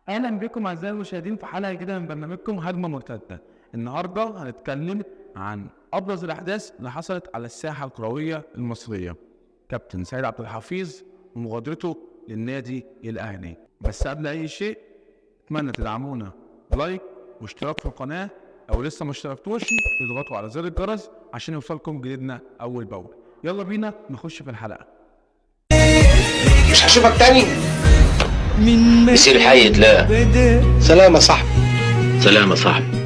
اهلا بكم اعزائي المشاهدين في حلقة جديدة من برنامجكم هجمة مرتدة. النهارده هنتكلم عن ابرز الاحداث اللي حصلت على الساحة الكروية المصرية، كابتن سيد عبد الحفيظ ومغادرته للنادي الاهلي. بس قبل اي شيء اتمنى تدعمونا like واشتراك في القناة، او لسه ما اشتركتوش تضغطوا على زر الجرس عشان يوصلكم جديدنا اول باول. يلا بينا نخش في الحلقة. مش هشوفك تاني. يصير الحي لا. سلام يا صاحبي. سلام يا صاحبي.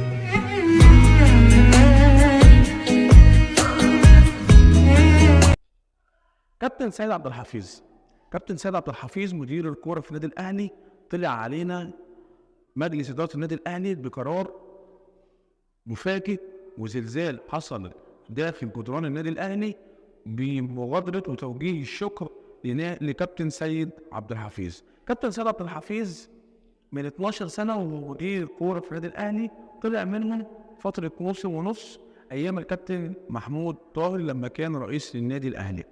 كابتن سيد عبد الحفيظ، كابتن سيد عبد الحفيظ مدير الكورة في النادي الاهلي، طلع علينا مجلس ادارة النادي الاهلي بقرار مفاجئ وزلزال حصل داخل جدران النادي الاهلي بمغادرة وتوجيه الشكر لكابتن سيد عبد الحفيظ. كابتن سيد عبد الحفيظ من 12 سنة وهو مدير كورة في النادي الاهلي، طلع منهم فترة موسم ونص ايام الكابتن محمود طاهر لما كان رئيس للنادي الاهلي.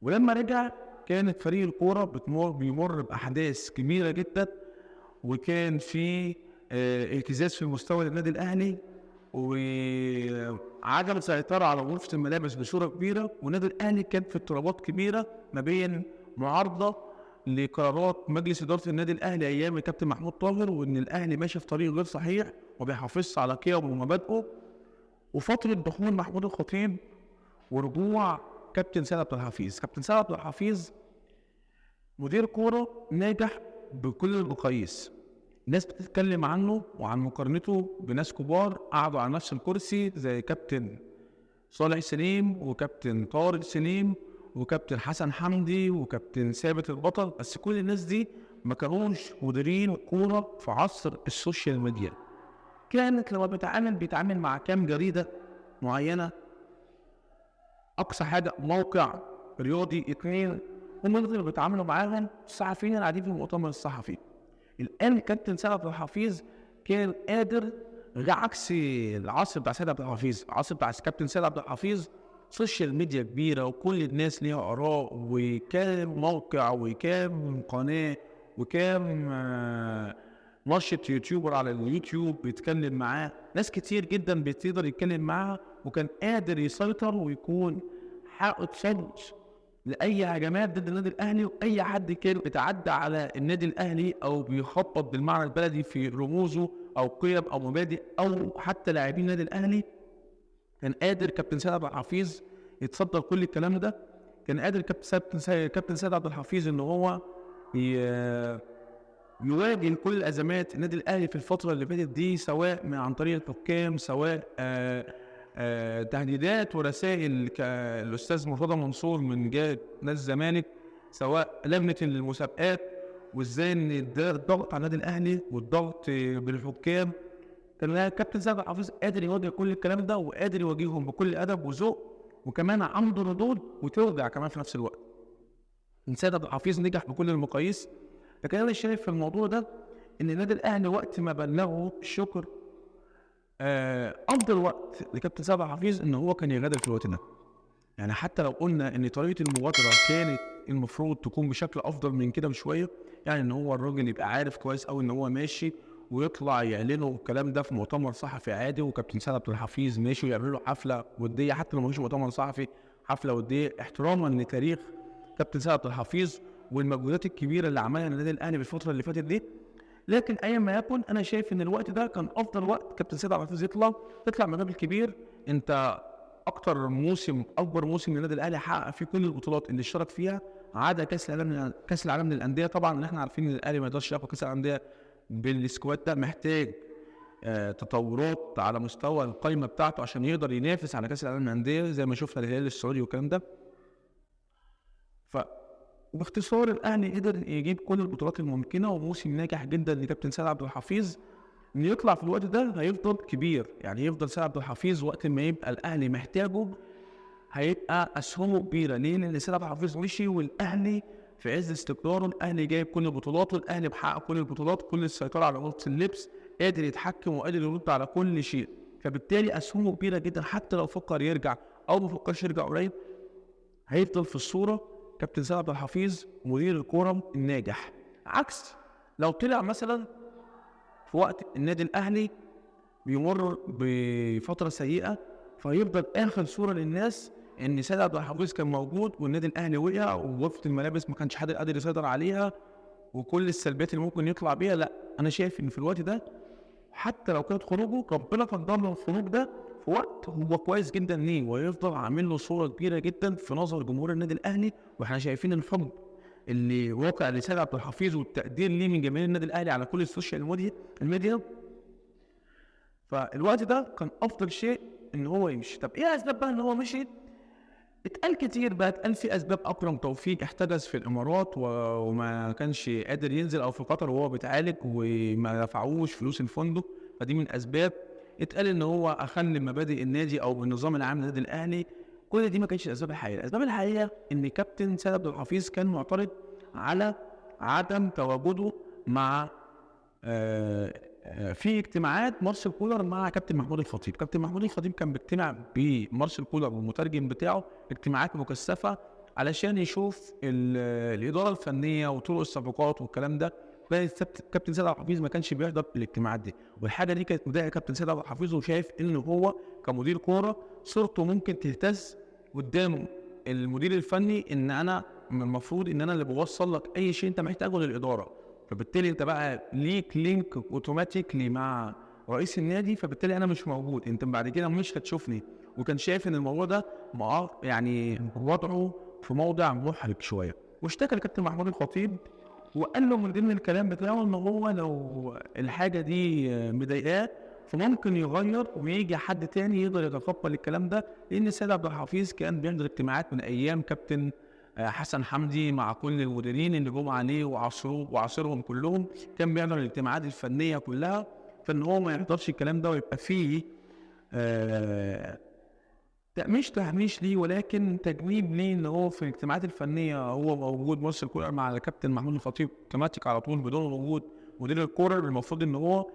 ولما رجع كانت فريق الكورة بيمر باحداث كبيرة جدا، وكان في اهتزاز في مستوى النادي الاهلي وعدم سيطرة على غرفة الملابس بصورة كبيرة، والنادي الاهلي كان في اضطرابات كبيرة ما بين معارضة لقرارات مجلس ادارة النادي الاهلي ايام الكابتن محمود طاهر، وان الاهلي ماشي في طريق غير صحيح وما بيحافظش على قيمة ومبادئه، وفترة دخول محمود الخطيب ورجوع كابتن سيد عبد الحفيظ. كابتن سيد عبد الحفيظ مدير كورة ناجح بكل المقاييس، الناس بتتكلم عنه وعن مقارنته بناس كبار قعدوا على نفس الكرسي زي كابتن صالح سليم وكابتن طارق سليم وكابتن حسن حمدي وكابتن ثابت البطل، بس كل الناس دي ما كانوش مديرين كورة في عصر ال social media. كانت لما بيتعامل مع كام جريدة معينة، اقصى حاجة موقع رياضي 2، هم اللي بيتعاملوا معاهم الصحفيين اللي قاعدين في المؤتمر الصحفي. الان كابتن سيد عبد الحفيظ كان قادر، عكس العصر بتاع سيد عبد الحفيظ، العصر بتاع كابتن سيد عبد الحفيظ social media كبيرة وكل الناس ليها اراء، وكام موقع وكام قناة وكام ناشط YouTuber على اليوتيوب بيتكلم معاه، ناس كتير جدا بتقدر يتكلم معاها، وكان قادر يسيطر ويكون حقه صد لاي هجمات ضد النادي الاهلي، واي حد كان بيتعدى على النادي الاهلي او بيخبط بالمعنى البلدي في رموزه او قيم او مبادئ او حتى لاعبين النادي الاهلي. كان قادر كابتن سيد عبد الحفيظ يتصدر كل الكلام ده. كان قادر كابتن سيد عبد الحفيظ ان هو يواجه كل الازمات النادي الاهلي في الفترة اللي فاتت دي، سواء عن طريق الحكام، سواء تهديدات ورسائل الاستاذ مرتضى منصور من جهة نادي الزمالك، سواء لجنة المسابقات، وازاي ان الضغط على النادي الاهلي والضغط بالحكام. كان كابتن سيد عبد الحفيظ قادر يواجه كل الكلام ده، وقادر يواجههم بكل ادب وذوق، وكمان عنده ردود وترجع كمان في نفس الوقت. سيد عبد الحفيظ نجح بكل المقاييس. لكن انا شايف في الموضوع ده ان النادي الاهلي وقت ما بلغه الشكر، افضل وقت لكابتن سيد عبد الحفيظ ان هو كان يغادر في الوقت ده. يعني حتى لو قلنا ان طريقه المغادرة كانت المفروض تكون بشكل افضل من كده بشوية، يعني ان هو الراجل يبقى عارف كويس قوي ان هو ماشي ويطلع يعلنه الكلام ده في مؤتمر صحفي عادي، وكابتن سيد عبد الحفيظ ماشي ويعمل له حفلة وديه، حتى لو ما فيش مؤتمر صحفي حفلة وديه، احتراما لتاريخ كابتن سيد عبد الحفيظ والمجهودات الكبيرة اللي عملها النادي الاهلي في الفترة اللي فاتت دي. لكن ايا ما يكن، انا شايف ان الوقت ده كان افضل وقت كابتن سيد عبد الحفيظ تطلع من باب الكبير. انت اكتر موسم، اكبر موسم للنادي الاهلي حقق فيه كل البطولات اللي اشترك فيها، عدا كاس العالم للاندية. طبعا احنا عارفين ان الاهلي ما يقدرش ياخد كاس العالم للاندية بال squad ده، محتاج تطورات على مستوى القايمة بتاعته عشان يقدر ينافس على كاس العالم للاندية زي ما شفنا الهلال السعودي والكلام ده. ف باختصار الاهلي قدر يجيب كل البطولات الممكنة، وموسم ناجح جدا لكابتن سيد عبد الحفيظ. انه يطلع في الوقت ده هيفضل كبير، يعني يفضل سيد عبد الحفيظ وقت ما يبقى الاهلي محتاجه هيبقى اسهمه كبيرة. ليه؟ لان سيد عبد الحفيظ مشي والاهلي في عز استقراره، الاهلي جايب كل بطولاته، الاهلي محقق كل البطولات، كل السيطرة على اوضة اللبس، قادر يتحكم وقادر يرد على كل شيء، فبالتالي اسهمه كبيرة جدا. حتى لو فكر يرجع او ما فكرش يرجع قريب، هيفضل في الصورة كابتن سيد عبد الحفيظ مدير الكورة الناجح. عكس لو طلع مثلا في وقت النادي الاهلي بيمر بفترة سيئه، فيفضل اخر صوره للناس ان سيد عبد الحفيظ كان موجود والنادي الاهلي وقع وغرفه الملابس ما كانش حد قادر يسيطر عليها وكل السلبيات اللي ممكن يطلع بيها. لا، انا شايف ان في الوقت ده حتى لو كانت خروجه ربنا قدر له الخروج ده في وقت هو كويس جدا ليه، ويفضل عامل له صوره كبيرة جدا في نظر جمهور النادي الاهلي. واحنا شايفين الحب اللي واقع لسيد عبد الحفيظ والتقدير ليه من جماهير النادي الاهلي على كل ال social media. فالوقت ده كان افضل شيء ان هو يمشي. طب ايه اسباب بقى ان هو مشي؟ اتقال كتير بقى، اتقال في اسباب. اكرم توفيق احتجز في الامارات وما كانش قادر ينزل، او في قطر وهو بيتعالج وما دفعوش فلوس الفندق، فدي من اسباب. اتقال ان هو اخل مبادئ النادي او بالنظام العام للنادي الاهلي. كل دي ما كانتش الاسباب الحقيقية. الاسباب الحقيقية ان كابتن سيد عبد الحفيظ كان معترض على عدم تواجده مع في اجتماعات مارسيل كولر مع كابتن محمود الخطيب. كابتن محمود الخطيب كان بيجتمع بمارسيل كولر والمترجم بتاعه اجتماعات مكثفة علشان يشوف الادارة الفنية وطرق الصفقات والكلام ده. كابتن سيد عبد الحفيظ ما كانش بيحضر الاجتماعات دي، والحاجة دي كانت مضايقه كابتن سيد عبد الحفيظ، وشايف ان هو كمدير كورة صورته ممكن تهتز قدام المدير الفني، ان انا المفروض ان انا اللي بوصل لك اي شيء انت محتاجه للادارة، فبالتالي انت بقى ليك link automatically مع رئيس النادي، فبالتالي انا مش موجود، انت بعد كده مش هتشوفني. وكان شايف ان الموضوع ده يعني وضعه في موضع محرج شوية، واشتكى لكابتن محمود الخطيب وقال له من ضمن الكلام بتاعه ان هو لو الحاجة دي مضايقاه فممكن يغير ويجي حد تاني يقدر يتقبل الكلام ده، لان السيد عبد الحفيظ كان بيحضر اجتماعات من ايام كابتن حسن حمدي مع كل المديرين اللي جم عليه وعاصروه وعاصرهم كلهم، كان بيحضر الاجتماعات الفنية كلها، فان هو ما يحضرش الكلام ده ويبقى فيه مش تهميش ليه ولكن تجنيب ليه، ان هو في الاجتماعات الفنية هو موجود مارسيل كولر مع الكابتن محمود الخطيب اوتوماتيك على طول بدون وجود مدير الكورة. المفروض ان هو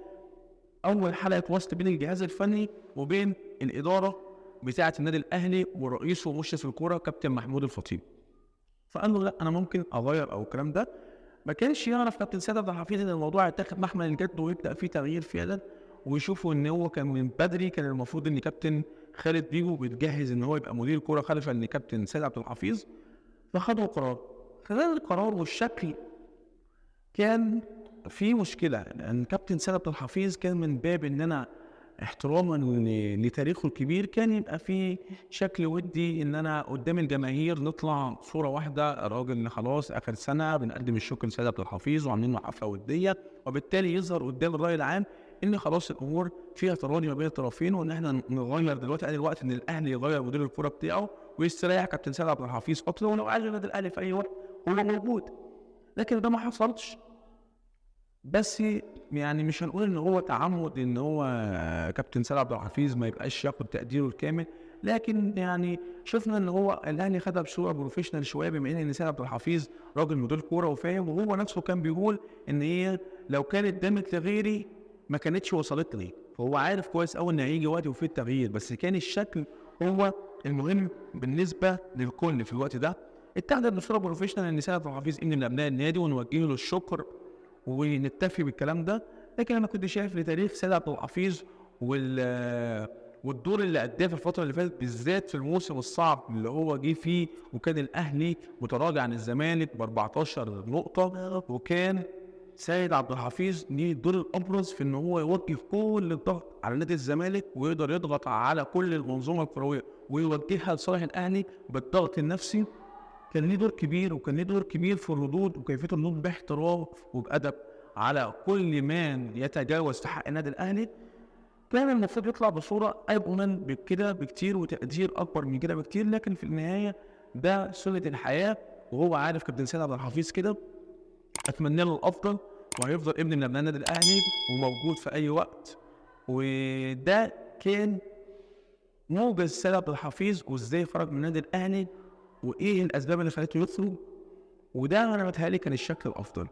اول حلقة وصل بين الجهاز الفني وبين الادارة بتاعه النادي الاهلي ورئيسه ومشرف الكورة كابتن محمود الخطيب. فقال له لا انا ممكن اغير او الكلام ده. ما كانش يعرف كابتن سيد عبد الحفيظ ان الموضوع يتاخد محمل الجد ويبدا فيه تغيير فعلا، ويشوفوا ان هو كان من بدري كان المفروض ان كابتن خالد بيبو بيتجهز ان هو يبقى مدير كورة خلفا لكابتن سيد عبد الحفيظ. فخدوا قرار. خلال القرار والشكل كان في مشكلة، لان كابتن سيد عبد الحفيظ كان من باب ان انا احتراما لتاريخه الكبير كان يبقى في شكل ودي ان انا قدام الجماهير نطلع صوره واحدة، الراجل خلاص اخر سنة بنقدم الشكر لسيد عبد الحفيظ وعاملين له حفلة وديه، وبالتالي يظهر قدام الراي العام ان خلاص الامور فيها تراضي ما بين الطرفين، وان احنا نغير دلوقتي، قال الوقت ان الاهلي يغير مدير الكورة بتاعه ويستريح كابتن سيد عبد الحفيظ فترة، ولو عايز النادي الاهلي في اي وقت هو موجود. لكن ده ما حصلش. بس يعني مش هنقول ان هو تعمد ان هو كابتن سيد عبد الحفيظ ما يبقاش ياخد تقديره الكامل، لكن يعني شفنا ان هو الاهلي خدها بصورة professional شوية، بما ان سيد عبد الحفيظ راجل مدير كورة وفاهم، وهو نفسه كان بيقول ان هي لو كانت دامت لغيري ما كانتش وصلت لي، فهو عارف كويس قوي ان هيجي وقت وفيه التغيير، بس كان الشكل هو المهم بالنسبة للكل في الوقت ده. اتخذت بصورة professional ان سيد عبد الحفيظ ابن من ابناء النادي ونوجه له الشكر ونتفق بالكلام ده، لكن انا كنت شايف لتاريخ سيد عبد الحفيظ والدور اللي اداه في الفترة اللي فاتت بالذات في الموسم الصعب اللي هو جه فيه، وكان الاهلي متراجع عن الزمالك ب 14 نقطة، وكان سيد عبد الحفيظ ليه الدور الابرز في ان هو يوجه كل الضغط على نادي الزمالك ويقدر يضغط على كل المنظومة الكروية ويوجهها لصالح الاهلي بالضغط النفسي. كان ليه دور كبير، وكان ليه دور كبير في الردود وكيفية الردود باحترام وبادب على كل من يتجاوز في حق النادي الاهلي. كان المفروض يطلع بصورة اجمل بكده بكتير وتقدير اكبر من كده بكتير، لكن في النهاية ده سنة الحياة، وهو عارف كابتن سيد عبد الحفيظ كده. اتمنى له الافضل، وهيفضل ابن من ابناء النادي الاهلي وموجود في اي وقت. وده كان موجز سيد عبد الحفيظ وازاي خرج من النادي الاهلي وايه الاسباب اللي خلته يخرج، وده انا متهيألي كان الشكل الافضل.